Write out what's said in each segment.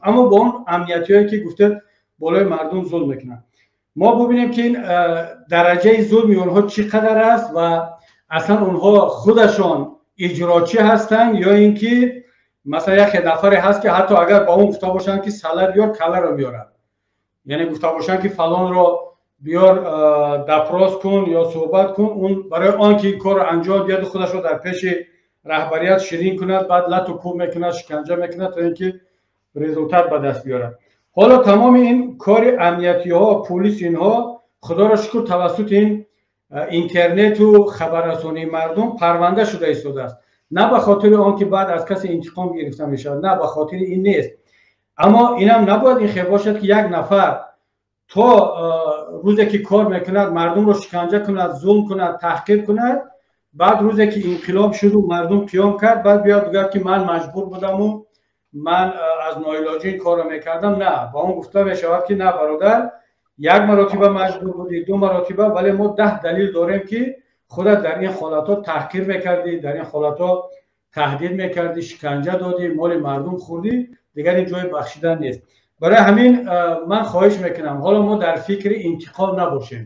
Аммо бо он амниятиҳое, ки гуфтед, болои мардум зулм мекунанд, мо бубинем, ки ин дараҷаи зулми онҳо чӣ қадар аст ва аслан онҳо худашон иҷрочӣ ҳастанд ё ин ки масалан яке нафаре ҳаст, ки ҳатто агар ба он гуфта бошанд, ки сала биёр, каларо биёрад, яъне гуфта бошанд, ки фалонро биёр, допрос кун ё суҳбат кун, он барои он ки ин корро анҷом диҳаду худашро дар пеши раҳбарият ширин кунад, баъд лату кӯб мекунад, шиканҷа мекунад, то ин ки результат ба даст биёрад. Ҳоло тамоми ин кори амниятиҳо, пулис, инҳо, худоро шукр, тавассути ин интернету хабаррасонии мардум парванда шуда истодааст. На ба хотири он ки баъд аз касе интиқом гирифта мешавад, на ба хотири ин нест, аммо инам набояд ин хел бошад, ки як нафар то рӯзе ки кор мекунад, мардумро шиканҷа кунад, зулм кунад, таҳқир кунад, баъд рӯзе ки инқилоб шуду мардум қиём кард, баъд биёд бигӯяд, ки ман маҷбур будаму ман аз ноилоҷӣ ин корро мекардам. На, ба он гуфта мешавад, ки на, бародар, як маротиба маҷбур будӣ, ду маротиба, вале мо 10 далил дорем, ки худат дар ин ҳолатҳо таҳқир мекардӣ, дар ин ҳолатҳо таҳдид мекардӣ, шиканҷа додӣ, моли мардум хӯрдӣ, дигар ин ҷои бахшидан нест. Барои ҳамин ман хоҳиш мекунам, ҳоло мо дар фикри интиқом набошем,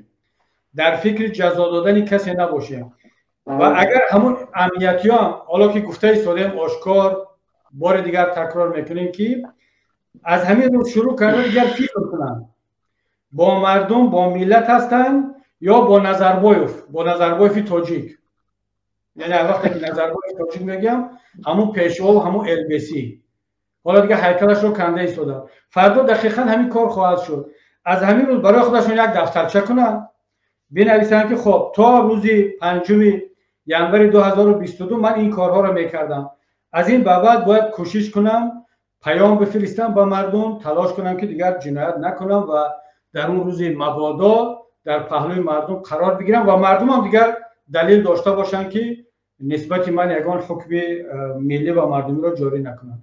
дар фикри ҷазо додани касе набошем. Ва агар ҳамун амниятиём ҳоло ки гуфта истодаем, ошкор бори дигар такрор мекунем, ки аз ҳамин рӯз шурӯъ карда дигар фикр кунанд, бо мардум, бо миллат ҳастанд ё бо Назарбоев, бо Назарбоеви тоҷик. Яъне вақте ки Назарбоев тоҷик мегӯям, ҳамун пешвову ҳамун ЛБС, ҳоло дигар ҳайкалашро канда истода, фардо дақиқан ҳамин кор хоҳад шуд. Аз ҳамин рӯз барои худашон як дафтарча кунанд, бинависанд, ки хоб, то рӯзи 5 январи 2022 ман ин корҳоро мекардам, аз ин ба баъд бояд кӯшиш кунам, паём бифиристам ба мардум, талош кунам, ки дигар ҷиноят накунам ва дар он рӯзи мабодо дар паҳлӯи мардум қарор бигирам ва мардумам дигар далел дошта бошанд, ки нисбати ман ягон ҳукми миллӣ ва мардумиро ҷорӣ накунанд.